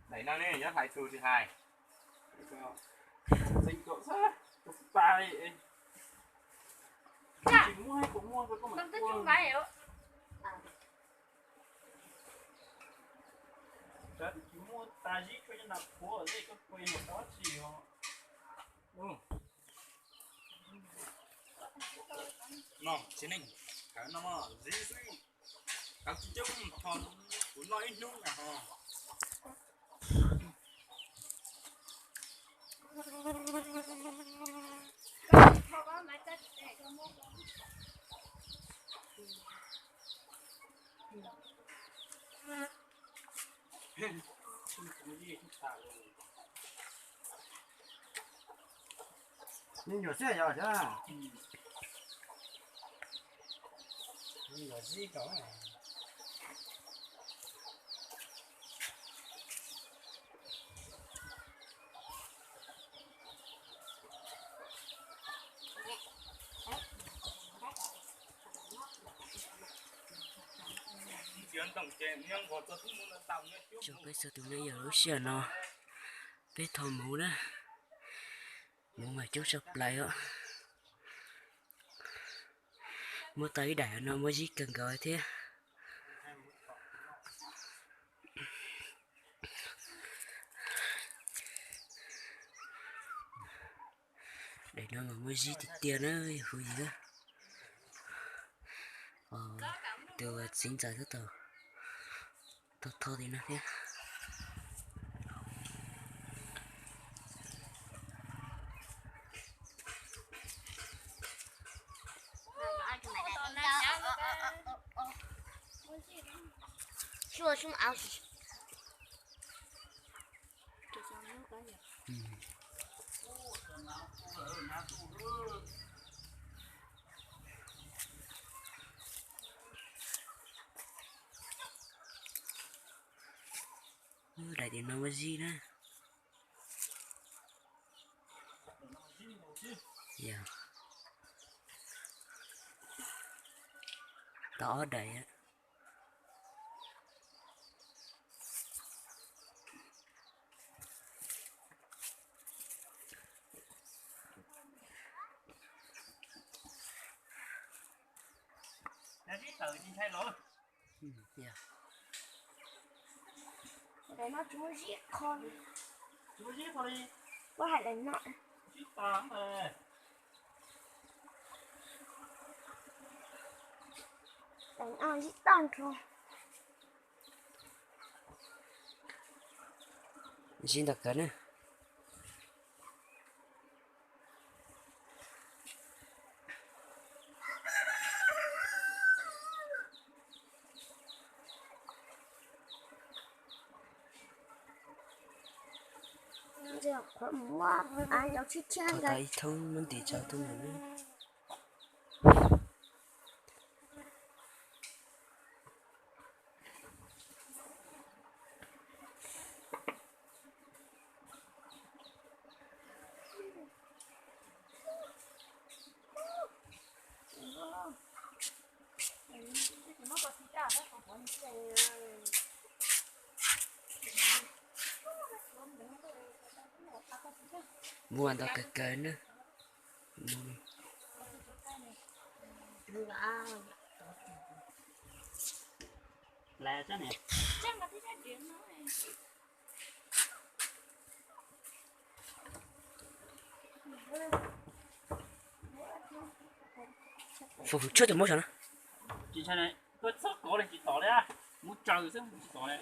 Daim no ne, nyob hais tus tsis hais. Xeev Khaum xwb, tus pab li. Tsis muaj, kuv muaj rau koj mam ua. Tsis muaj tas zib tsuas cov nas phuav li, koj ua yog dab tsi os? No, tsis neej, no zib xwb. Kav tsis coob, tho kuv noj ib hnub na ho. Me nyuam xwb yog, me nyuam zib rau. Tso peb txhua tus nej, yog lub sij hawm no peb thau hmoov na, hmoov mas coob tshaj plaws os. Muab tau ib daim no muab zib kawg nkaus thiab. Daim no mas muab zib tiag tiag na, yog hu yig. Tus txiv ntxawm twb tau thau tim no thiab. Daim tim no muab zib na. Yog, tau ob daim. Daim no tsis muaj zib qho li. Tsis muaj zib qho li. Kuv hais daim no. Zib tag. Daim no zib tag nrho. Zib ntau kawg na. Thov tas ib thoob muab ntim tso tuaj mus na. Muaj ntau kawg kawg na. Fo hwv tshuaj cov muab saum na. Tsis ntshai, koj txhob kov li tsis tom li, muab tsaws xwb tsis tom li.